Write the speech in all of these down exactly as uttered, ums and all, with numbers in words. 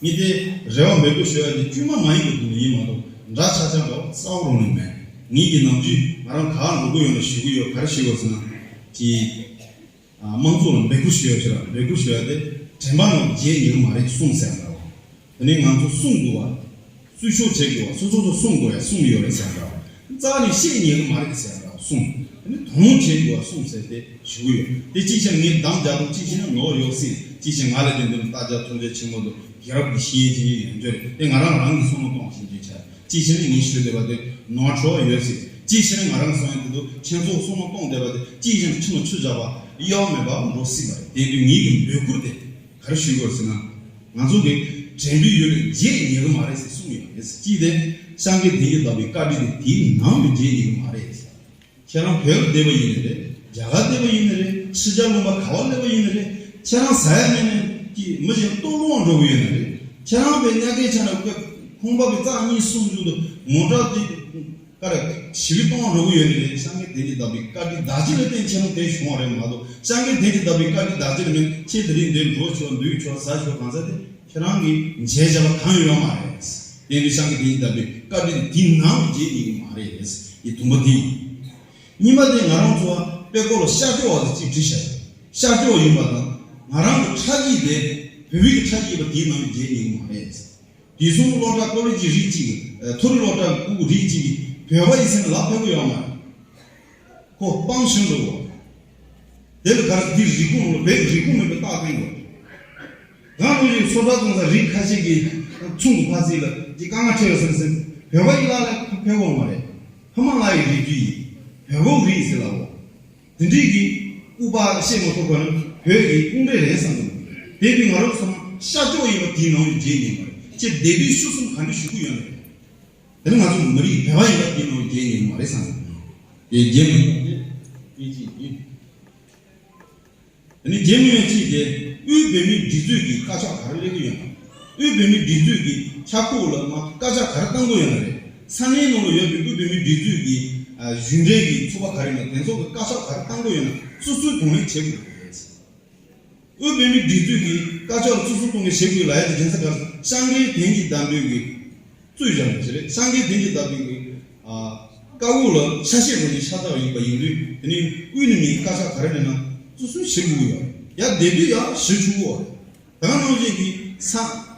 ངས་དེ་རེ་བ་འབོད་སྐུལ་ཞུ་ཡ་དེ་དཀྱུས་མ་མ་ཡིན་པའི་སྒོ་ནས་ཡིན་མ་གཏོགས་འདྲ་ཆགས་ཆགས་འདྲ་བ་རྩ་བ་རང་ནས་མེད། ངེད་ཀྱི་ནམ་རྒྱུན་ང་རང་ག་པར་འགྲོ་གི་ཡོད་ན་ཞུ་གི་ཡོད། ག་རེ་ཞུ་དགོས་ཟེར་ན། དེ་དམངས་གཙོ་ལ་འབོད་སྐུལ་ཞུ་ཡ་ཞིག་ལ་འབོད་སྐུལ་ཞུ་ཡ་དེ་དྲན་པ་ནང་བརྗེད་ཉེ་གི་མ་རེད་གསུངས་ཟེར་འདྲ་བ། དེ་ནས་ང་ཚོ་གསུང་དགོས་པ། རྩོད་ཤོག་བྱེད་དགོས་པ། སོ་སོ་སོ་གསུང་དགོས་ཡ་གསུང་ཡོད་རེད་ཟེར་འདྲ་བ། རྩ་ནས་བཤད་ཉེ་གི་མ་རེད་ཟེར་འདྲ་བ་གསུངས། དེ་ནས་དོ་སྣང་བྱེད་དགོས་པ་གསུངས་ཟེར་ཏེ་ཞུ་གི་ཡོད། དེ་གཅིག་བྱས་ངས་འདམ་རྒྱག་དང་གཅིག་བྱས་ན་ནོར་ཡོད་སྲིད། གཅིག་བྱས་ང་ལ་དེ་འདུག་ན་བརྟག་དཔྱད་མཐོང་རྒྱ་ཆེན་པོ་འདུག་རྒྱལ་རབས་ཀྱི་ཤེས་ཡོན་ཅན་ཡོད་རྒྱུ་རེད། དེ་ང་རང་རང་གི་བསམ་བློ་གཏོང་བཞིན་རྒྱུ་ཆ། གཅིག་བྱས་ན་ངས་ཞུ་བསྡད་པ་དེ་ནོར་འཁྲུལ་ཡོད་སྲིད། གཅིག་བྱས་ན་ང་རང་བསམ་ཡོད་དེ་འདུག་ཁྱེད་ཚོ་བསམ་བློ་གཏོང་བསྡད་པ་དེ་གཅིག་བྱས་ན་ཁྱི་མོ་ཆུ་བཞག་པ་གཡའ་མེད་པ་འགྲོ་སྲིད་པ་རེད། དེ་དུས་ངེད་ཀྱི་འབོད་སྐུལ་དེ་ག་རེ་ཞུ་དགོས་ཟེར་ན། ང་ཚོ་གི་དྲན་པའི་ཡུལ་ལས་བརྗེད་ཉེ་གི་མ་རེད་ཟེར་གསུངས་ཡོད་རེད། གཅིག་དེ་སངས་རྒྱས་བསྟན་གྱིས་བཏབ་པའི་བཀའ་དྲིན་དེ་དེའི་ནང་ལས་བརྗེད་ཉེ་གི་མ་རེད་ཟེར། ཁྱེད་རང་བོད་ལ་བསྡད་པ་ཡིན་ནི་རེད། རྒྱ་གར་བསྡད་པ་ཡིན་ནི་རེད། ཕྱི་རྒྱལ་ལུང་པ་ག་བ་སླེབས་པ་ཡིན་ནི་རེད། ཁྱེད་རང་ཟ་ཡ་མེད་ནས་ཀྱི་མི་གཞན་ལྟོགས་ལོང་འགྲོ་གི་ཡོད་ནི་རེད། ཁྱེད་རང་བའི་གཉའ་ཁའི་ཆ་ནས་ཁོ་ཁང་པ་གི་རྩ་གཉིས་གསུམ་བཅུ་དུ་མོ་ཊ་དེ་ག་རེ་ཞི་བའི་གཏོང་འགྲོ་གི་ཡོད་ནི་རེད། སངས་རྒྱས་བསྟན་གྱིས་བཏབ་པའི་བཀའ་དྲིན་དག་ཅིག་ལ་བརྟེན་ཁྱེད་རང་དེ་བྱུང་བ་རེད་མ་གཏོགས། སངས་རྒྱས་བསྟན་གྱིས་བཏབ་པའི་བཀའ་དྲིན་དག་ཅིག་ལ་མེད། ཁྱེད་དེ་རིང་འདིར་འགྲོ་ཆོག་འདུག་ཆོག་ཟ་ཆོག་གང་ཟག་དེ་ཁྱེད་རང་གིས་མཇལ་བྱ་བ་གང་ཡོད་མ་རེད། དེ་འདྲའི་སངས་རྒྱས་བསྟན་གྱིས་བཏབ་པའི་བཀའ་དྲིན་དེའི་ནང་ལ་བརྗེད་ཉེ་གི་མ་རེད། ཡི་དུམ་པ་འདི་ཡིན། གཉིས་པ་དེ་ང་རང་ཚོ་དཔེ་སྐོར་ལ་ཤར་ཕྱོགས་བ་ཟེར་གཅིག་བྲིས་བཞག་ཤར་ཕྱོགས་ཡིན་པ་དང་ང་རང་གི་ཕྲ་རྒྱས་དེ་བོད་ཡིག་གི་ཕྲ་རྒྱས་པ་དེའི་ནང་ལ་བརྗེད་ཉེ་གི་མ་རེད། དེང་སང་སློབ་གྲྭ་ཀོ་ལེ་ཇི་རིགས་གཅིག་གི་མཐོ་རིམ་སློབ་གྲྭ་གི་ཀུ་ཀུ་རིགས་གཅིག་གིས་བོད་པ་ཡིན་ཟེར་ནས་ལབ་ཕོད་ཀྱི་ཡོད་མ་རེད། ཁོ་སྤང་ཤུན་འགྲོ་གོ། དེ་ལ་ག་རེ་འདི་རིགས་ཁུངས་ལ་བོད་ཀྱི་རིགས་ཁུངས་མེད་པའི་རྟགས་བསྟན་དགོས། གང་རུང་ཞིག་སོ་ད་ཙང་ས་རིགས་ཁ་ཤས་ཀྱི་ཚུང་གི་ཕ་སྲིད་ལ་འདི་དཀའ་ངལ་འཕྲད་ཡོད་ཟེར་ཟེར་བོད་པ་ཡིན་ལ་ལ་ཕན་གོ་མ་རེད། ཧི་མ་ལ་ཡའི་རི་རྒྱུད་ཡིན། བོད་པའི་རིགས་ཟེར་ལ་འོ། དེ་འདྲའི་གི་ཨུ་པ་བཤད་མ་ཐུབ་པ་ནི་བོད་ཀྱི་དཔུང་སྒྲིག་རེད་བསམ་གི་འདུག་དེ་དུས་ང་རང་ཚོ་ཤར་ཕྱོགས་ཡིན་པ་དེའི་ནང་ལ་བརྗེད་ཉེ་མ་རེད། ཅེས་སྡེ་སྡོད་ཤུགས་གསུམ་ག་འདྲ་ཞུ་གི་ཡོད་ན་རེད། དེ་ནི་ང་ཚོ་མི་རིགས་བོད་པ་ཡིན་པ་དེའི་ནང་ལ་བརྗེད་ཉེ་མ་རེད་བསམ་གི་འདུག་དེ་བརྗེད་མི་ཉན་དེ་དཔེ་ཅིག་ཡིན། དེ་ནི་རྒྱལ་མི་ཡོད་ཅིག་དེ་དབུས་བོད་མིའི་སྒྲིག་འཛུགས་ཀྱི་དཀར་ཆག་ག་རེ་སླེབས་ཀྱི་ཡོད་ན། དབུས་བོད་མིའི་སྒྲིག་འཛུགས་ཀྱི་ཁྱབ་ཁོངས་ལ་མ་དཀར་ཆག་ག་རེ་བཏང་གི་ཡོད་ན་རེད། ས་གནས་ནང་ལ་ཡོད་པའི་དབུས་བོད་མིའི་སྒྲིག་འཛུགས་ཀྱི་ཨ་གཞུང་འབྲེལ་གྱི་ཚོགས་པ་ག་རེ་ཡིན་ན་དེ་ཚོ་གི་དཀར་ཆག་ག་རེ་བཏང་གི་ཡོད་ན་སོ་སོའི་གདོང་ལེན་བྱེད་དགོས་རེད། དབུས་བོད་མིའི་སྒྲིག་འཛུགས་ཀྱི་དཀར་ཆག་ལ་སོ་སོའི་གདོང་ལེན་བྱེད་དགོས་ལབ་ཡ་དེ་རྒྱུ་མཚན་ག་རེ་སངས་རྒྱས་བསྟན་གྱིས་བཏབ་པའི་གི་རྩོད་བྱ་ནས་ཟེར་རེད། སངས་རྒྱས་བསྟན་གྱིས་བཏབ་པའི་གི་ཨ་བཀའ་འོག་ལ་ཆ་ཤས་རང་གི་ཤ་སྟག་ཡིན་པ་ཡིན་དུས་དེ་ནི་དབུས་ནས་མིའི་དཀར་ཆག་ག་རེ་རེད་ན་སོ་སོས་ཞུ་དགོས་ཡོད་ཡ། དེ་དུས་ཡ་ཞུ་ཆོག་གོ། ད་ག་ནང་བཞིན་གྱི་ས་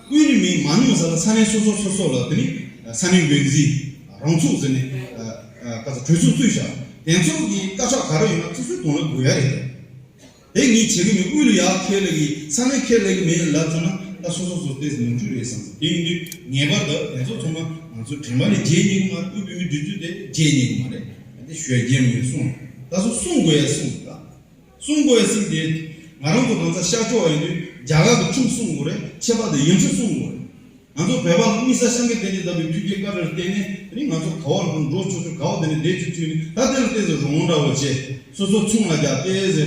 དབུས་ནས་མིའི་མ་ནུ་ས་ལ་ས་གནས་སོ་སོ་སོ་སོ་ལ་དེ་ནི་ས་གནས་འགོ་འཛིན་རང་ཚུགས་ཟེར་ནས་ཨ་ཨ་ག་ས་གྲོས་ཚོགས་བཙུགས་བཞག་དེ་ཚོ་གི་དཀར་ཆག་ག་རེ་ཡོད་ན་སོ་སོའི་གདོང་ལེན་དགོས་ཡ་རེད། དེ་ངས་བྱེད་ཀྱི་མེད། དབུས་ལ་ཡར་ཁྱེར་ལེ་གི་ས་གནས་ཁྱེར་ལེ་གི་མེད་ལབ་ཚར་ན་ད་སོ་སོ་སོ་ཏོག་ཙམ་ནོར་འཁྲུལ་རེད་བསམ། དེ་ཡིན་དུས་ངེས་པར་དུ་དེ་ཚོ་ཚང་མ་ང་ཚོ་དྲན་པ་ནས་བརྗེད་ཉེ་གི་མ་རེད། དབུས་བོད་མིའི་སྒྲིག་འཛུགས་དེ་བརྗེད་ཉེ་གི་མ་རེད། དེ་ཞུ་ཡ་རྒྱུ་མེད་གསུངས། ད་སོ་གསུང་དགོས་ཡ་གསུངས་ད། གསུང་དགོས་ཡ་ཟེར་དེ་ང་རང་ཚོ་གང་ས་ཤར་ཕྱོགས་ཡིན་དུས་རྒྱ་གར་གི་ཁྲིམས་སྲུང་དགོས་རེད། ཁྱད་པར་དུ་ཡུལ་སྲིད་སྲུང་དགོས་རེད། ང་ཚོ་བོད་པ་ལ་དམིགས་བསལ་སངས་རྒྱས་བསྟན་གྱིས་བཏབ་པའི་ཐུགས་བསྐྱེད་བཀའ་དྲིན་ལ་བརྟེན་ནས་དེ་རིང་ང་ཚོ་ག་བར་ལྷུང་འགྲོ་ཆོག་ཆོག་ག་བ་དེ་ནས་བསྡད་ཆོག་ཆོག་ནི་ད་དེ་ལ་བལྟས་ཚེ་རོང་འདྲ་བོ་བྱས་སོ་སོ་ཚུང་ལ་རྒྱ་བལྟས་ཟེར།